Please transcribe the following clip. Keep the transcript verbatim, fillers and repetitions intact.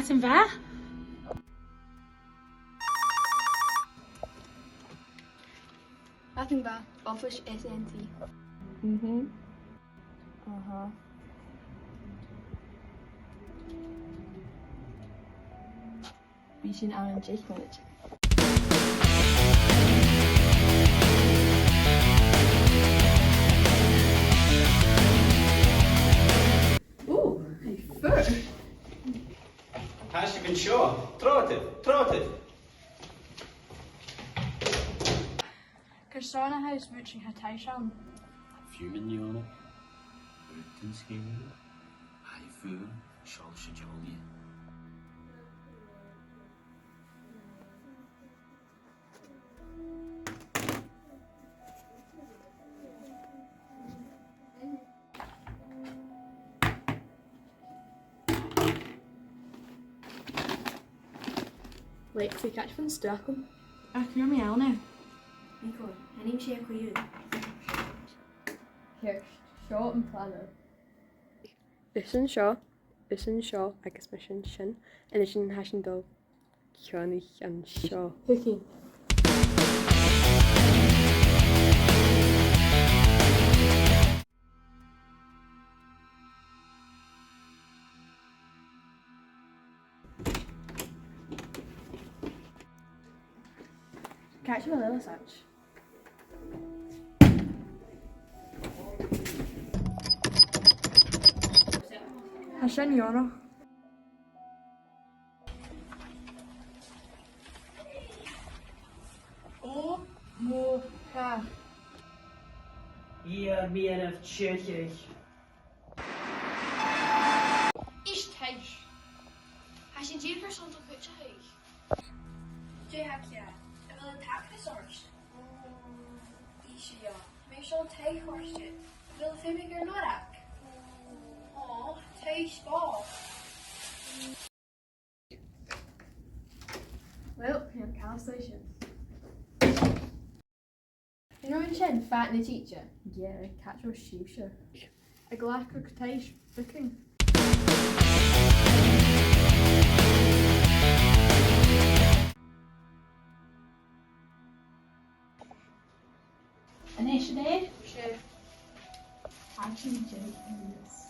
Sin bha? Nothing bad. Office S N T. Mhm. Uh-huh. Bidh sin ann an deich mionaidean. Ooh, hey, fur. Tha sibh an seo. Trobhad, trobhad. Carson a tha sibh a' dol a thaisean? Fiù 's an-diugh. Rudan sgìth. Tha e fuar, seall, 's e deònach. Lexi, càit a bheil an stuth agam? Ach, fhuair mi ann e. Nico, chan eil mi a' cluinntinn. Ceart, seo am plana. Thusa an seo, thusa an seo, agus mise an sin. An uair sin, tha sinn a' dol a chòmhnaidh an seo. Thugainn. Càit a bheil Eilís? Tha sin deònach. Ò mo chreach. Dh'iarr mi oirbh teicheadh. Is teicheadh. Tha sinn dìreach airson do chuideachadh. Dè tha ceàrr? A bheil an t-acras ort? Ò, bidh seo. Tha mi airson teicheadh ort. A bheil thu feumach air an òrag? Ò, teicheadh. Well, chan eil càil a dh'fhios. An robh sin fad na tìde? Yeah, càit an robh sibhse? Ag glacadh teicheadh bhuachaille. A-nis, a-nis. Sure. Actually, Jake, yes.